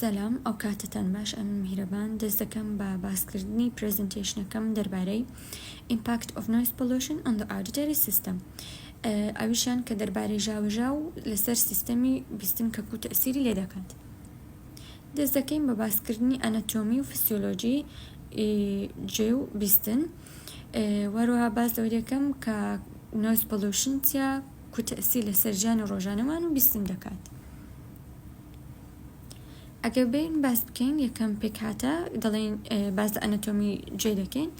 سەلام ئەو کاتەتان باش ئەمن میهرەبان دەست دەکەم بە باسکردنی presentation ەکەم دەربارەی Impact of Noise Pollution on the Auditory System ئەویشیان کە دەربارەی ژاوەژاو لەسەر سیستەمی بیستن کە کو تەئسیری لێ دەکات. دەست دەکەین بە باسکردنی ئەنەتۆمی و فسیۆلۆجی جێ و بیستن وەروەها باس لەوە دەکەم کە noise pollution چیە کو تەئسیر لەسەر ژیانی ڕۆژانەمان و بیستن دەکات. ئەگەر بێین باس بکەین یەکەم پێکهاتە دەڵێین باس لە ئەنەتۆمی جێ دەکەین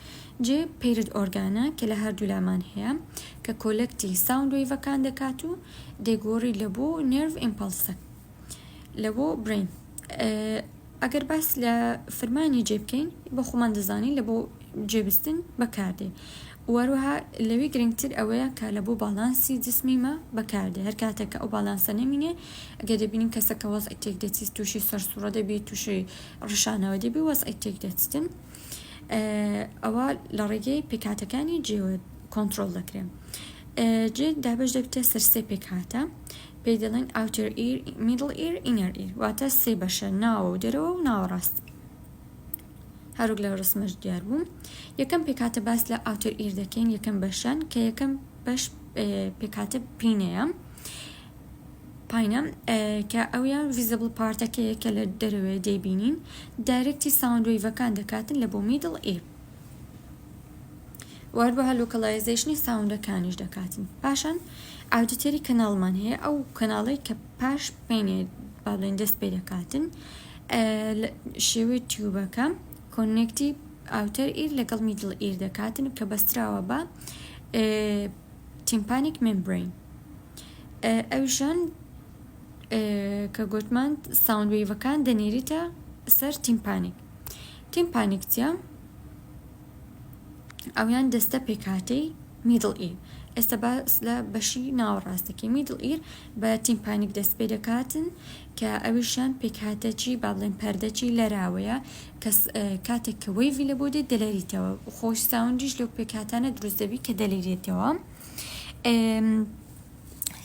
جێ paired organ ە کە لە هەردوو لامان هەیە کە collect ی sound wave ەکان دەکات و دەیگۆڕی لە بۆ nerve impulse ە لە بۆ brain ئەگەر باس لە فرمانی جێ بکەین بۆ خۆمان دەزانین لە بۆ جێبستن بەکاردێ وەروەها لەوی گرنگتر ئەوەیە کە لە بۆ باڵانسی جسمی مە بەکاردێ هەر کاتێک کە ئەو باڵانسە نەمینێ ئەگەر دەبینین کەسەکە وەزعی تێک دەچیت تووشی سەرسوڕە دەبی تووشی ڕشانەوە دەبی وەزعی تێک دەچتن ئەوە لە ڕێگەی پێکهاتەکانی جێوە کۆنترۆڵ دەکرێن جێ دابەش دەبتە سەر سێ پێکهاتە پێی دەڵێن outer ear middle ear inner ear واتە سێ بەشە ناوە و دەرەوە و ناوەڕاست هەروەک لە ڕسمەش دیار بوو یەکەم پێکهاتە باس لە outer ear دەکەین یەکەم بەشیان کە یەکەم بەش پێکهاتە pinna یە pinna کە ئەویان visible part ەکەیە کە لە دەرەوەی دەیبینین direct ی sound wave ەکان دەکاتن لە بۆ middle ear و هەروەها localization ی sound ەکانیش دەکاتن پاشان auditory canal مان هەیە ئەو canal ەی کە پاش pinna با بڵێن دەست پێ دەکاتن شێوەی tube ەکە connect ی outer ear لەگەڵ middle ear دەکاتن کە بەستراوە بە tympanic membrane ئەویشان کە گوتمان sound wave ەکان دەنێریتە سەر tympanic tympanic چیە؟ ئەویان دەستە پێکهاتەی middle ear ئێستا باس لە بەشی ناوەڕاست دەکەین middle ear بە tympanic دەست پێ دەکاتن کە ئەویشیان پێکهاتەچی با بڵێن پەردەچی لەراوەیە کە کاتێک کە wave ی لە بۆ دێت دەلەریتەوە خۆش sound یش لەو پێکهاتانە دروست دەبی کە دەلەرێتەوە.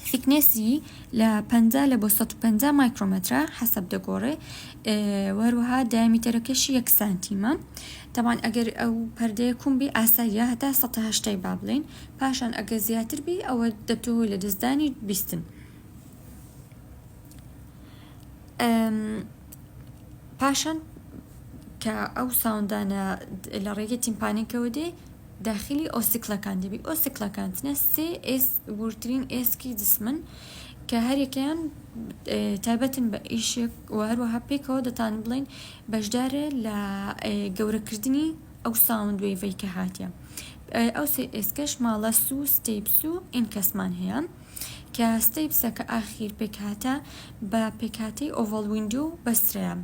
thickness ی لە 50 لە بۆ 150 مایکرۆمەترە حەسەب دەگۆڕێ وەروەها diameter ەکەشی یەک سانتیمە تەبان ئەگەر ئەو پەردەیە کوم بی ئاساییە هەتا 180 با بڵێین پاشان ئەگەر زیاتر بی ئەوە دەبتە هۆی لە دەستدانی بیستن پاشان کە ئەو sound انە لە ڕێگەی tympanic ەوە دێ داخلی ossicle ەکان دەبی ossicle ەکان چنە سێ ئێس وردترین ئێسکی جسمن کە هەریەکەیان تایبەتن بە ئیشێک و هەروەها پێکەوە دەتان بڵین بەشدارە لە گەورەکردنی ئەو sound wave ەی کە هاتیە ئەو سێ ئێسکەش malleus و stapes و incus مان هەیە کە stapes ەکە ئاخیر پێکهاتە بە پێکهاتەی oval window بەسترایە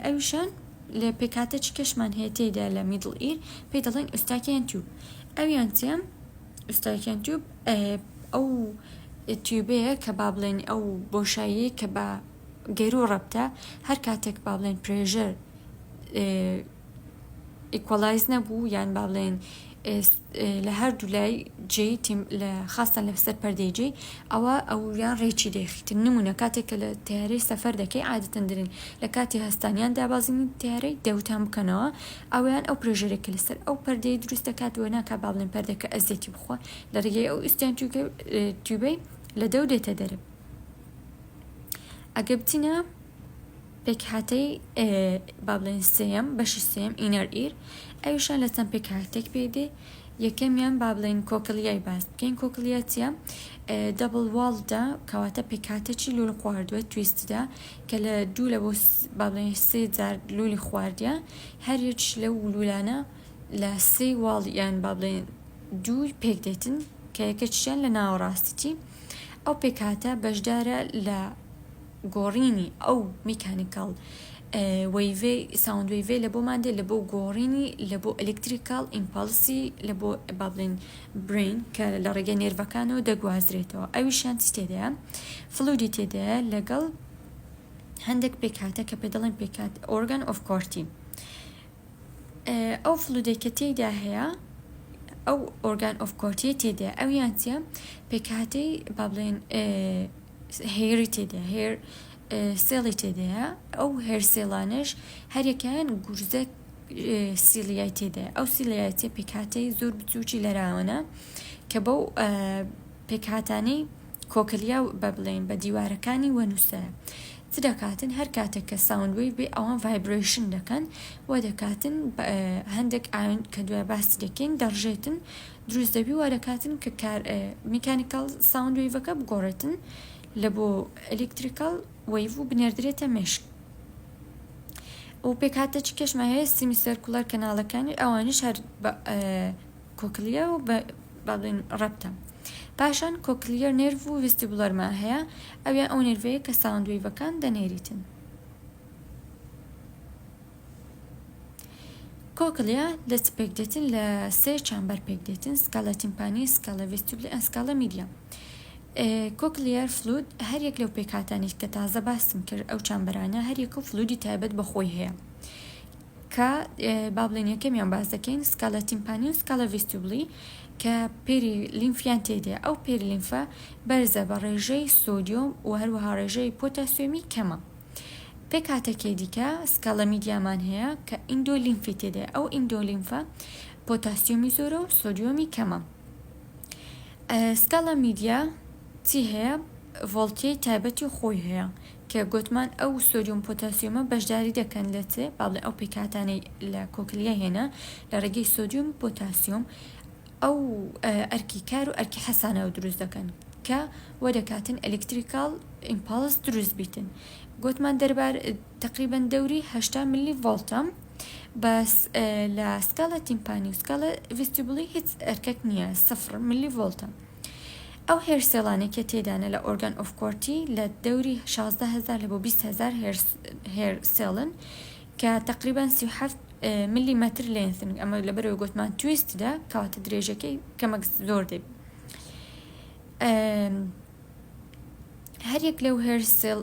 ئەویشان لە پێکهاتە چ کەشمان هەیە تێیدا لە middle ear پێی دەڵێن Eustachian tube ئەویان چیە Eustachian tube ئەو tube ەیە کە با بڵێن ئەو بۆشاییە کە بە گەرو ڕەبتە هەر کاتێک با بڵێن pressure equalize نەبوو یان با بڵێن لە هەردوو لای جێی تیم لە خاستان لەسەر پەردەی جێی ئەوە ئەویان ڕێکی دەیخیتن نمونە کاتێک کە لە تیارەی سەفەر دەکەی عادەتەن درن لە کاتی هەستانیان دابازینی تیارەی دەوتان بکەنەوە ئەویان ئەو pressure ێک کە لەسەر ئەو پەردەی دروست دەکات وە ناکا با بڵێن پەردەکە ئەزیەتی بخوا لە ڕێگەی ئەو Eustachian tube ەی لە دەو دێتە دەرێ ئەگە بچینە پێکهاتەی با بڵێین سێیەم بەشی سێیەم inner ear ئەویشان لە چەند پێکهاتێک پێ دێ یەکەمیان با بڵێین cochlea ی باس بکەین cochlea چییە double walled ە کەواتە پێکهاتەکی لول خواردووە twisted ە کە لە دوو لە بۆ با بڵێین سێ جار لولی خواردیە هەر یەک لەو لولانە لە سێ wall یان با بڵێین دووی پێک دێتن کە یەکەکیان لە ناوەڕاستیی ئەو پێکهاتە بەشدارە لە گۆڕینی ئەو mechanical wave ەی sound wave ەی لە بۆمان دێ لە بۆ گۆڕینی لە بۆ electrical impulse ی لە بۆ با بڵێین brain کە لە ڕێگەی nerve ەکانەوە دەگوازرێتەوە ئەویشیان چی تێدایە fluid ی تێدایە لەگەڵ هەندێک پێکهاتە کە پێ دەڵێن پێکهات organ of Corti ئەو fluid ەی کە تێیدا هەیە ئەو organ of Corti یە تێدایە ئەویان چیە پێکهاتەی با بڵێن hair ی تێدا hair. cell ی تێدایە، ئەو hair cell انەش هەریەکەیان گورزە cilia ی تێدایە، ئەو cilia یە پێکهاتەی زۆر بچووکی لەراوەنە کە بەو پێکهاتانەی cochlea بە بڵێین بە دیوارەکانی وەنووسایە چ دەکاتن هەر کاتێک کە sound wave بێ ئەوان vibration دەکەن و دەکاتن هەندێک ion کە دوای باسی دەکەین دەڕژێتن دروست دەبی وا دەکاتن کە کار mechanical sound wave ەکە بگۆڕێتن لە بۆ electrical wave و بنێردرێتە مێشک و پێکهاتە چی کەشمان هەیە semicircular canal ەکانی ئەوانیش هەر cochlea و بە بڵێن ڕەبتە پاشان cochlear nerve و vestibular مان هەیە ئەویان ئەو nerve ەیە کە sound wave ەکان دەنێریتن. cochlea لە چ پێک دێتن؟ لە سێ chamber پێک دێتن، scala tympani، scala vestibuli and scala media. cochlear fluid هەر یەک لەو پێکهاتانەی کە تازە باسم کرد ئەو chamber انە هەر یەکە و fluid ی تایبەت بە خۆی هەیە کە با بڵێن یەکەمیان باس دەکەین scala tympani و scala vestibuli کە perilymph یان تێدایە ئەو perilymph ە بەرزە بە ڕێژەی سۆدیۆم و هەروەها ڕێژەی پۆتاسیۆمی کەمە. پێکهاتەکەی دیکە scala media مان هەیە کە endolymph ی تێدایە، ئەو endolymph ە پۆتاسیۆمی زۆرە و سۆدیۆمی کەمە. scala media چی هەیە؟ ڤۆڵتیەی تایبەتی خۆی هەیە کە گۆتمان ئەو سۆدیۆم پۆتاسیۆمە بەشداری دەکەن لە چ با بڵێن ئەو پێکهاتانەی لە cochlea هێنا لە ڕێگەی سۆدیۆم و پۆتاسیۆم ئەو ئەرکی کار و ئەرکی حەسانەوە دروست دەکەن کە وە دەکاتن electrical impulse دروست بیتن گۆتمان دەربار تقریبا دەوری 80 ملی ڤۆڵتە بەس لە scala tympani و scala vestibuli هیچ ئەرکەک نییە سفر ملی ڤۆڵتە ئەو hair cell انەی کە تێدانە لە organ of Corti لە دەوری 16 هزار لە بۆ 20 هزار hair cell ن کە تقریبا 37 ملی مەتر length ن ئەمە لەبەرەوەی گۆتمان twist دا کەواتە درێژەکەی کەمەک زۆر دەبی هەریەک لەو hair cell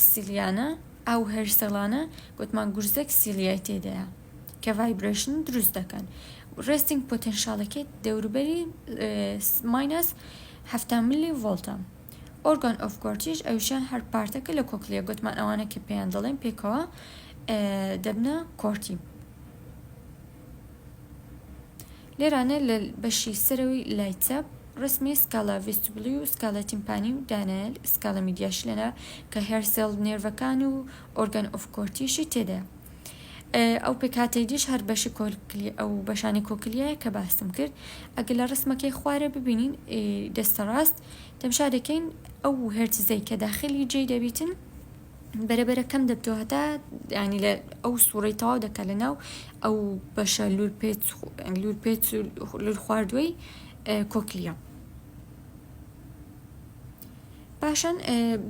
cilia نە ئەو hair cell انە گوتمان گورزەک cilia ی تێدایە کە vibration دروست دەکەن resting potential ەکەی دەوروبەری minus 70 ملی ڤۆڵتە organ of Corti یش ئەویشیان هەر part ەکە لە cochlea گوتمان ئەوانە کە پێیان دەڵێن پێکەوە دەبنە Corti. لێرانە لە بەشی سەرەوەی لای چەپ ڕسمی scala vestibuli و scala tympani و دانایە scala media ش لەنا کە hair cell nerve ەکان و organ of Corti شی تێدایە. ئەو پێکهاتەی دیش هەر بەشی cochlea ئەو بەشانی cochlea یە کە باسم کرد ئەگەر لە ڕسمەکەی خوارێ ببینین دەستە ڕاست تەمشا دەکەین ئەو هێرتزەی کە داخلی جێی دەبیتن بەرەبەرە کەم دەبتەوە هەتا ینی لە ئەو سوڕەی تەواو دەکات لە ناو ئەو بەشە لور پێچ لور پێچ لور خواردوەی cochlea. پاشان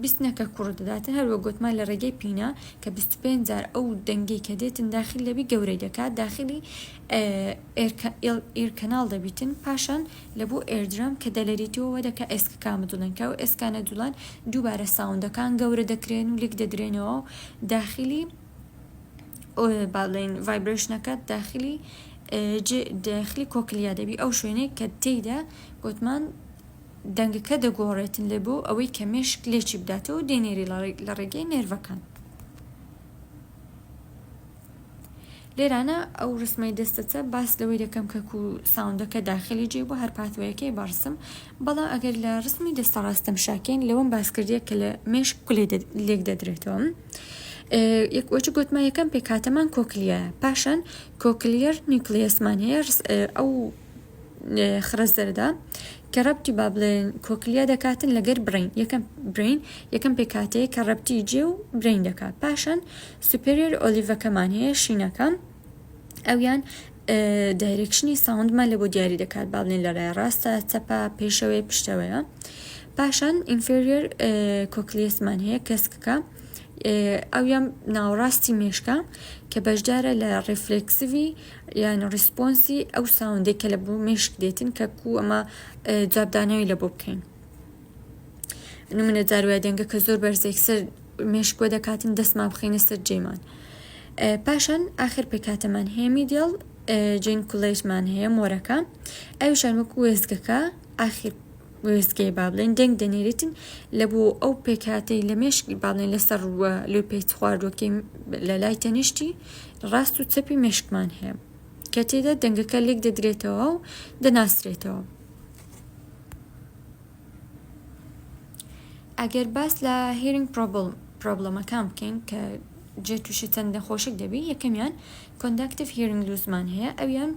بیستنەکە کوڕ دەداتن هەر وەک گۆتمان لە ڕێگەی pinna کە 25 جار ئەو دەنگەی کە دێتن داخل دەبی گەورەی دەکات داخلی ear canal دەبیتن پاشان لە بۆ eardrum کە دەلەریتەوە دەکا ئێسکەکان بدوڵێن کە ئەو ئێسکانە دوڵان دووبارە sound ەکان گەورە دەکرێن و لیک دەدرێنەوە و داخلی با بڵێین vibration ەکە داخلی داخلی cochlea دەبی ئەو شوێنەی کە تێیدا گۆتمان دەنگەکە دەگۆڕێتن لێ بۆ ئەوەی کە مێشک لێکی بداتەوە و دەینێری لە ڕێگەی nerve ەکان. لێرانە ئەو ڕسمەی دەستە چەپ باس لەوەی دەکەم کە کو sound ەکە داخلی جێ بۆ هەر pathway ەکەی بەڕسم بەڵام ئەگەر لە ڕسمی دەستە ڕاستم شاکەین لەوەم باس کردیە کە لە مێشک کولێ لێک دەدرێتەوە وەچ گوتمان یەکەم پێکهاتەمان cochlea یە پاشان cochlear nucleus مان هەیە ئەو خڕە زەردە کە ڕەبتی با بڵێن cochlea دەکاتن لەگەر brain یەکەم brain یەکەم پێکهاتەیە کە ڕەبتی جێ و brain دەکات پاشان superior olive ەکەمان هەیە شینەکە ئەویان direction ی sound مان لە بۆ دیاری دەکات با بڵێن لە لای ڕاستە چەپە پێشەوەی پشتەوەیە پاشان inferior colliculus مان هەیە کەسکەکە ئەویان ناوەڕاستی مێشکە کە بەشدارە لە reflexive ی یان response ی ئەو sound ەی کە لە بۆ مێشک دێتن کە کو ئەمە جوابدانەوەی لە بۆ بکەین نمونە جار وایە دەنگە کە زۆر بەرزێک سەر مێشکوە دەکاتن دەستمان بخینە سەر جێمان پاشان ئاخر پێکاتەمان هەیە medial geniculate مان هەیە مۆرەکە ئەویشان وەکو وێزگەکە ئاخر وێستگەیە با بڵێن دەنگ دەنێرێتن لە بۆ ئەو پێکهاتەی لە مێشک با بڵێن لەسەر لوی پێچ خواردوەکەی لە لای تەنیشتی ڕاست و چەپی مێشکمان هەیە کە تێدا دەنگەکە لێک دەدرێتەوە و دەناسرێتەوە. ئەگەر باس لە hearing problem ەکان بکەین کە جێ تووشی چەند نەخۆشێک دەبی یەکەمیان conductive hearing loss مان هەیە ئەویان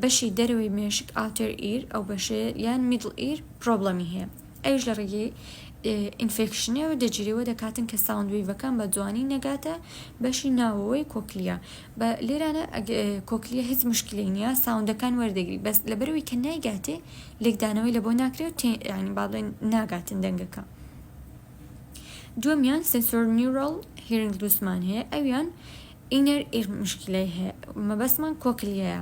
بەشی دەرەوەی مێشک outer ear ئەو بەشێ یان middle ear problem ی هەیە ئەویش لە ڕێگەی infection ەوە دەگیرێ دەکاتن کە sound wave ەکان بە جوانی نەگاتە بەشی ناوەوەی cochlea بە لێرانە cochlea هیچ مشکلی نییە sound ەکان وەردەگری بەس لەبەرەوەی کە نایگاتێ لێکدانەوەی لە بۆ ناکرێت ینی با بڵێن ناگاتن دەنگەکە دووەمیان sensorineural hearing loss مان هەیە ئەویان inner ear مشکلەی هەیە مەبەستمان cochlea یە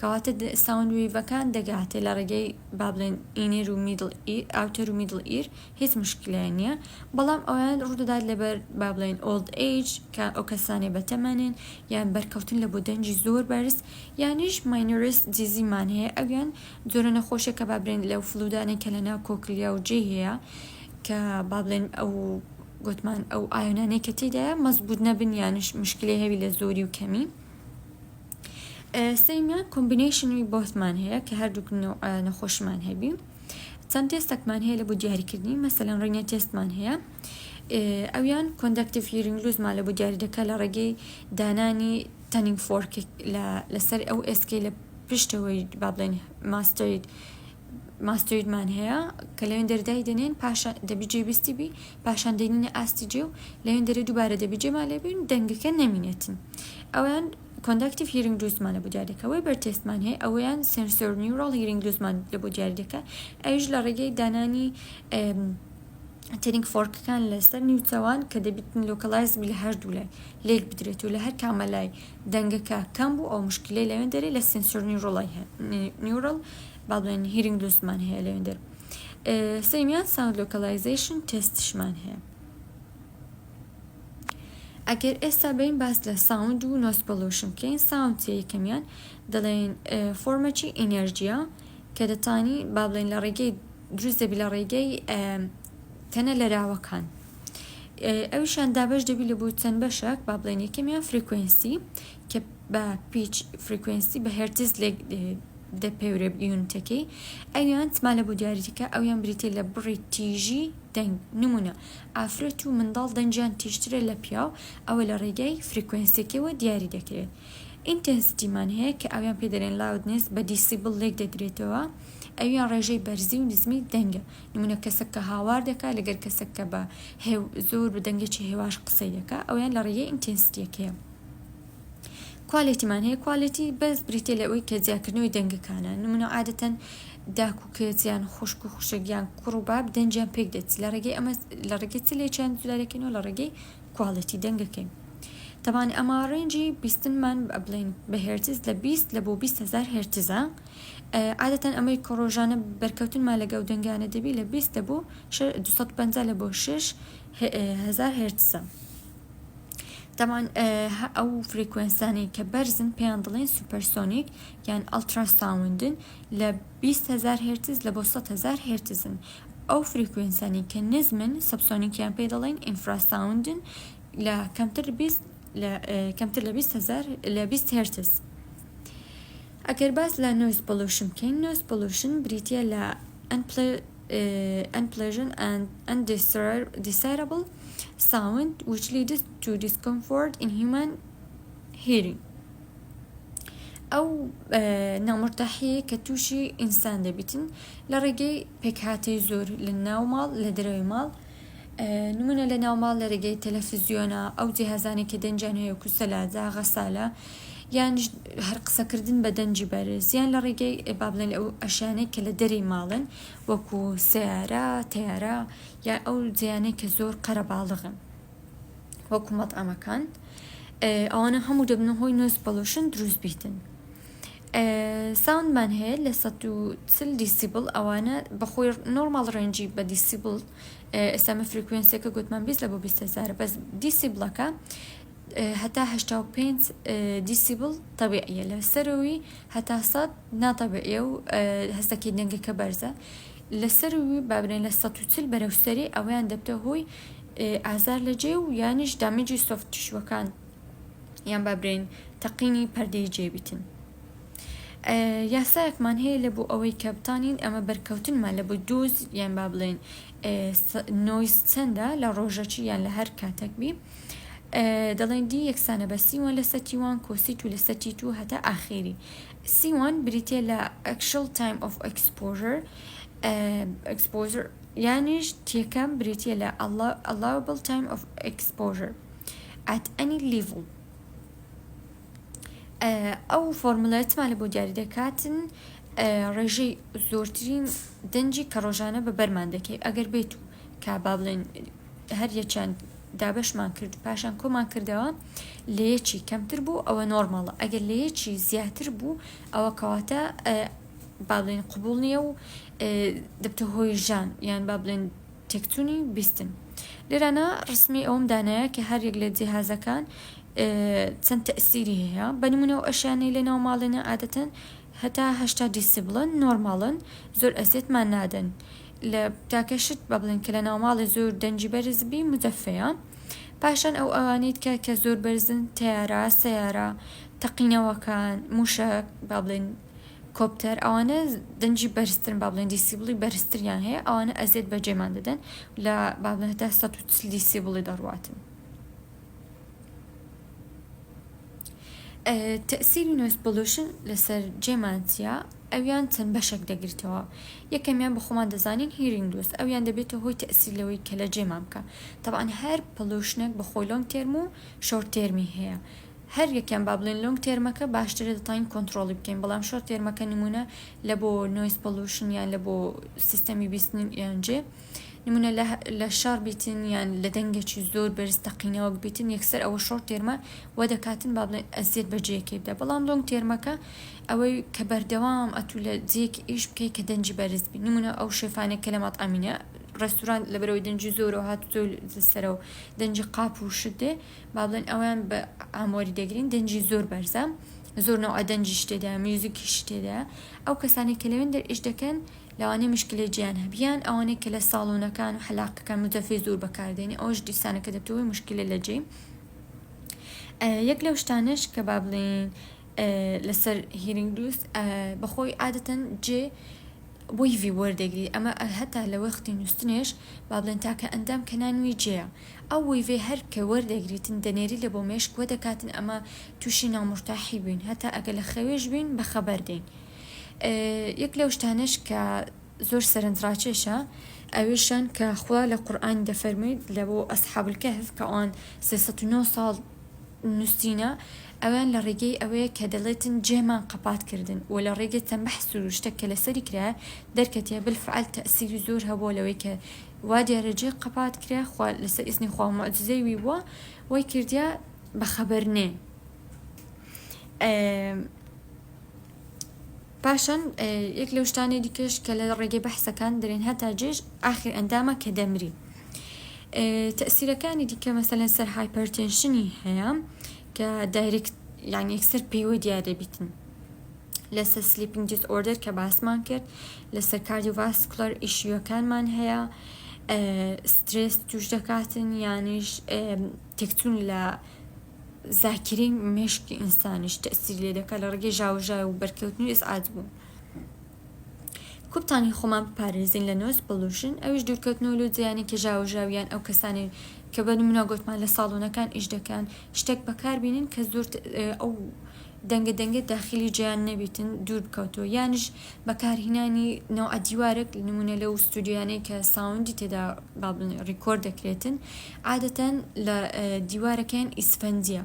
کەواتە sound wave ەکان دەگاتێ لە ڕێگەی با بڵێن inner و middle ear outer و middle ear هیچ مشکلەیان نییە بەڵام ئەویان ڕوودەدات لەبەر با بڵێن old age کە ئەو کەسانەی بەتەمەنن یان بەرکەوتن لە بۆ دەنگی زۆر بەرز یانیش Meniere's disease مان هەیە ئەویان جۆرە نەخۆشیەکە با بڵێن لەو fluid انەی کە لە ناو cochlea و جێی هەیە کە با بڵێن ئەو گوتمان ئەو ئایۆنانەی کە تێدایە مەزبوط نەبن یانش مشکلەی هەوی لە زۆری و کەمی. سێیەمیان combination ی both مان هەیە کە هەردووک نەخۆشیمان هەبی. چەند تێستەکمان هەیە لە بۆ دیاریکردنی مەسەلەن Rinne test مان هەیە ئەویان conductive hearing loss مان لە بۆ دیاری دەکات لە ڕێگەی دانانی tuning fork لەسەر ئەو ئێسکەی لە پشتەوەی با بڵێن mastoid mastoid مان هەیە کە لەوێن دەردای دەنێن پاشان دەبی جێبیستی بی پاشان دەینینە ئاستی جێ و لەوێن دەرێ دووبارە دەبی جێمان لێبین دەنگەکە نەمینێتن ئەویان conductive hearing loss مان لە بۆ دیاری دەکا Weber test مان هەیە ئەوەیان sensorineural hearing loss مان لە بۆ دیاری دەکا ئەویش لە ڕێگەی دانانی tuning fork ەکان لەسەر نیوچەوان کە دەبیتن localize بی لە هەردوو لای لێک بدرێت و لە هەر کامە لای دەنگەکە کەم بوو ئەو مشکلەی لەوێن دەرێ لە sensorineural neural با بڵێن hearing loss مان هەیە لەوێن دەر سێیەمیان sound localization test شمان هەیە. ئەگەر ئێستا بین باس لە sound و noise pollution بکەین sound چیە یەکەمیان دەڵێن form ەکی energy یە کە دەتانی با بڵێن لە ڕێگەی دروست دەبی لە ڕێگەی تەنە لەراوەکان ئەویشان دابەش دەبی لە بۆ چەند بەشێک با بڵێن یەکەمیان frequency کە بە pitch frequency بە هێرتز لێک دەپێورێ unit ەکەی ئەویان چما لە بۆ دیاریتەکە ئەویان بریتە لە بڕی تیژی دەنگ نمونە ئافرەت و منداڵ دەنگیان تیژترە لە پیاو، ئەوە لە ڕێگای frequency ەکەوە دیاری دەکرێت. intensity مان هەیە کە ئەویان پێ دەرێن loudness بە decibel لێک دەدرێتەوە، ئەویان ڕێژەی بەرزی و نزمی دەنگە. نمونە کەسەک کە هاوار دەکا لەگەر کەسەک کە بە زۆر بە دەنگێکی هێواش قسەی دەکا ئەویان لە ڕێگەی intensity ەکەیە. quality مان هەیە quality بەس بریتە لە ئەوەی کە جیاکردنەوەی دەنگەکانە نمونە عادەتەن داک و کچ یان خوشک و خوشک یان کوڕ و باب دەنگیان پێک دێت لە ڕێگەی ئەمە لە ڕێگەی چ لێکیان جودا دەکەینەوە لە ڕێگەی quality دەنگەکەی تەبان ئەمە range ی بیستنمان بڵێن بە هێرتز لە 20 لە بۆ 20 هزار هێرتزە عادەتەن ئەمەی کە ڕۆژانە بەرکەوتنمان لەگەڵ دەنگانە دەبی لە 20 لە بۆ 250 لە بۆ 6 هزار هێرتزە. تەبعەن ئەو frequency انەی کە بەرزن پێیان دەڵێن supersonic یان ultrasound ن لە 20 هزار هێرتز لە بۆ 100 هزار هێرتزن ئەو frequency انەی کە نزمن subsonic یان پێ دەڵێن infrasound ن لە کەمتر 20 لە کەمتر لە 20 هزار لە 20 هێرتز ئەگەر باس لە noise pollution بکەین noise pollution بریتە لە unpleasant and undesirable sound which leads to discomfort in human hearing ئەو نامرتاحیە کە تووشی ئینسان دەبیتن لە ڕێگەی پێکهاتەی زۆر لە ناو ماڵ لە دەرەوەی ماڵ نمونە لە ناو ماڵ لە ڕێگەی تەلەفزیۆنە ئەو جیهازانەی کە دەنگیان هەیە وەکو سەلاجە غەسالە یان هەر قسەکردن بە دەنگی بەرز یان لە ڕێگەی با بڵێن ئەو ئەشیانەی کە لە دەرەی ماڵن وەکو سەیارە تەیارە یان ئەو جێیانەی کە زۆر قەرەباڵغن وەکو مەتعەمەکان ئەوانە هەموو دەبنە هۆی noise pollution دروست بیتن. sound مان هەیە لە 140 decibel ئەوانە بەخۆی normal range ی بە decibel ئێستا مە frequency ەکە گوتمان 20 لە بۆ 20 هزارە بەس decibel ەکە هەتا 85 decibel تەبیعیە لە سەرەوەی هەتا 100 ناتەبیعیە و هەستەکەی دەنگەکە بەرزە. لە سەروی با بڵێین لە 140 بەرەو سەرێ ئەوەیان دەبتە هۆی ئازار لە جێ و یانیش damage ی soft tissue ەکان یان با بڵێین تەقینی پەردەی جێ بیتن. یاسایەکمان هەیە لە بۆ ئەوەی کە بتانین ئەمە بەرکەوتنمان لە بۆ dose یان با بڵێین noise چەندە لە ڕۆژەکی یان لە هەر کاتێک بی دەڵێن D یەکسانە بە C one لەسەر T one کۆ C two لەسەر T two هەتا ئاخیری. C one بریتیە لە actual time of exposure exposure یانیش T یەکەم بریتیە لە allowable time of exposure at any level. ئەو فۆرمولەتمان لە بۆ دیاری دەکاتن ڕێژەی زۆرترین دەنگی کە ڕۆژانە بە بەرمان دەکەی ئەگەر بێت و کە با بڵێن هەر یەکیان دابەشمان کرد و پاشان کۆمان کردەوە لە یەکی کەمتر بوو ئەوە نۆرماڵە ئەگەر لە یەکی زیاتر بوو ئەوە کەواتە با بڵێن قبوڵ نییە و دەبتە هۆی ژان یان با بڵێن تێکچوونی بیستن. لێرانە ڕسمی ئەوەم دانایە کە هەر یەک لە جیهازەکان چەند تەئسیری هەیە بە نمونە ئەو ئەشیانەی لە ناو ماڵێنە عادەتەن هەتا 80 دیسیبڵن نۆرماڵن زۆر ئەزیەتمان نادەن لە تاکە شت بە بڵێن کە لە ناو ماڵێ زۆر دەنگی بەرز بی مجەفەیە پاشان ئەو ئەوانەیت کە کە زۆر بەرزن تەیارە سەیارە تەقینەوەکان موشەک با بڵێن کۆپتەر ئەوانە دەنگی بەرزترن با بڵێن دیسیبڵی بەرزتریان هەیە ئەوانە ئەزیەت بەجێمان دەدەن لە با بڵێن هەتا 140 دیسیبڵی دەڕواتن. تەئسیری noise pollution لەسەر جێمان چیە؟ ئەویان چەند بەشێک دەگرتەوە یەکەمیان بە خۆمان دەزانین hearing loss ئەویان دەبێتە هۆی تەئسیر لەوەی کە لە جێمان بکە تەبعەن هەر pollution ێک بە خۆی long term و short term ی هەیە هەر یەکیان با بڵێن long term ەکە باشترە دەتوانین کۆنتڕۆڵی بکەین بەڵام short term ەکە نمونە لە بۆ noise pollution یان لە بۆ سیستەمی بیستن یان جێ نمونە لە شەڕ بیتن یان لە دەنگێکی زۆر بەرز تەقینەوەک بیتن یەکسەر ئەوە short term ە وە دەکاتن با بڵێن ئەزیەت بە جێیەکەی بدە بەڵام long term ەکە ئەوەی کە بەردەوام ئەتوو لە جێیەکی ئیش بکەی کە دەنگی بەرز بی نمونە ئەو شێفانەی کە لە مەتعەمینە ڕێستورانت لەبەرەوەی دەنگی زۆرەوە هاتوچۆ لەسەرەوە دەنگی قاپ و شت دێ با بڵێن ئەویان بە ئامۆری دەگرین دەنگی زۆر بەرزە زۆر نەوعە دەنگیش تێدایە میوزیکیش تێدایە ئەو کەسانەی کە لەوێن دەر ئیش دەکەن لەوانەیە مشکلەی جیان هەبی یان ئەوانەی کە لە ساڵۆنەکان و حەلاقەکان مجەفەی زۆر بەکاردێنی ئەوەش دیسانەکە دەبتە هۆی مشکلە لە جێی یەک لەو شتانەش کە با بڵێین لەسەر hearing loss بەخۆی عادەتەن جێ wave ی وەردەگری ئەمە هەتا لە وەختی نووسنێش با بڵێن تاکە ئەندام کە نانوی جێیە ئەو wave ی هەر کە وەردەگریتن دەنێری لە بۆ مێشک وە دەکاتن ئەمە تووشی نامورتاحی بین هەتا ئەگە لە خەوێش بین بەخەبەر دێین یەک لەو شتانەش کە زۆر سەرنجڕاکێشە ئەویشان کە خوا لە قورئانی دەفەرموێت لە بۆ ئەسحاب الکهف کە ئەوان 309 ساڵ نووسینە ئەویان لە ڕێگەی ئەوەیە کە دەڵێتن جێمان قەپات کردن و لە ڕێگەی چەند بەحس و شتێک کە لەسەری کرایە دەرکەتیە بالفعل تەئسیری زۆر هەبووە لەوەی کە وا دیارە جێ قەپات کرا خوا لەسەر ئیزنی خوا موعجیزەی وی بووە وای کردیە بەخەبەر نێ پاشان یەک لەو شتانەی دیکەش کە لە ڕێگەی بەحسەکان دەرێن هەتا جێژ ئاخر ئەندامە کە دەمری تەسیرەکانی دیکە مەسەلەن سەر hypertension ی هەیە کە direct یان یەکسەر پێوە دیار دەبیتن لەسەر sleeping disorder کە باسمان کرد لەسەر cardiovascular issue ەکانمان هەیە سترێس توش دەکاتن یانیش تێکچوون لە زاکیرەی مێشکی ئینسانیش تەئسیری لێ دەکات لە ڕێگەی ژاوەژاو و بەرکەوتن و ئیزعاج بوون. کوبتانی خۆمان بپارێزین لە noise pollution ئەویش دوورکەوتنەوە لەو جێیانەی کە ژاوەژاو یان ئەو کەسانەی کە بە نمونە گۆتمان لە ساڵۆنەکان ئیش دەکەن شتێک بەکار بینن کە زۆر ئەو دەنگە دەنگە داخلی جێیان نەبیتن دوور بکەوتەوە یانیش بەکارهینانی نەوعە دیوارێک نمونە لەو ستودیۆیانەی کە sound ی تێدا با بڵێن record دەکرێتن عادەتەن لە دیوارەکەیان ئیسفەنجیە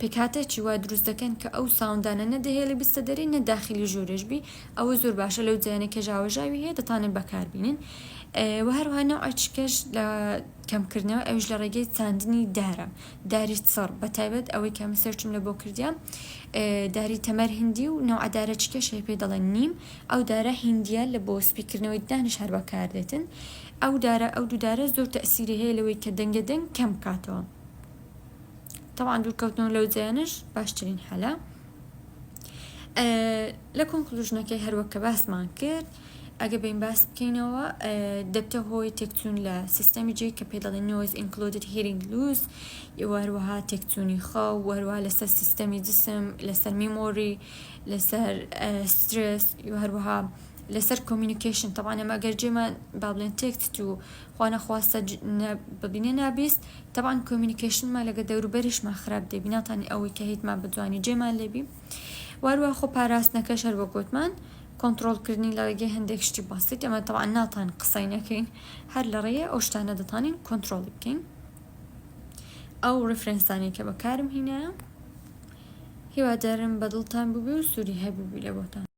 پێکهاتەکی وا دروست دەکەن کە ئەو sound انە نە دەهێڵی بستە دەرێ نە داخلی ژوورێش بی ئەوە زۆر باشە لەو جیانە کە ژاوەژاوی هەیە دەتانن بەکاربینن و هەروەها نەوعەچکەش لە کەمکردنەوە ئەویش لە ڕێگەی چاندنی دارە داری چڕ بە تایبەت ئەوەی کە من search م لە بۆ کردیە داری تەمەر هندی و نەوعە دارە چکەش هەیە پێی دەڵێن نیم ئەو دارە هندیە لە بۆ سپیکردنەوەی ددانیش هەر بەکاردێتن ئەو دارە ئەو دوو دارە زۆر تەئسیری هەیە لەوەی کە دەنگە دەنگ کەم بکاتەوە تەبعەن دوورکەوتنەوە لەو جێیانەش باشترین حەلە لە conclusion ەکەی هەروەک کە باسمان کرد. ئەگە بێین باس بکەینەوە دەبتە هۆی تێکچوون لە سیستەمی جێ کە پێ دەڵێن noise included hearing loss و هەروەها تێکچوونی خەو و هەروەها لەسەر سیستەمی جسم لەسەر memory لەسەر سترێس و هەروەها لەسەر communication تەبعەن ئەمە ئەگەر جێمان با بڵێن تێکچت و خوا نەخواستە ببینە نابیست تەبعەن communication مان لەگە دەوروبەریشمان خراپ دەبی ناتانی ئەوەی کە هیتمان بە جوانی جێمان لێبی واروە خۆ پاراستنەکەش هەر وەک گۆتمان کۆنتڕۆڵ کردنی لە ڕێگەی هەندێک شتی بەسیت ئەمە تەبعەن ناتان قسەی نەکەین هەر لە ڕێیە ئەو شتانە دەتانین کۆنتڕۆڵی بکەین ئەو reference انەی کە بەکارم هینایە هیوادارم بەدڵتان بووبێ و سوودی هەبووبی لە بۆتان.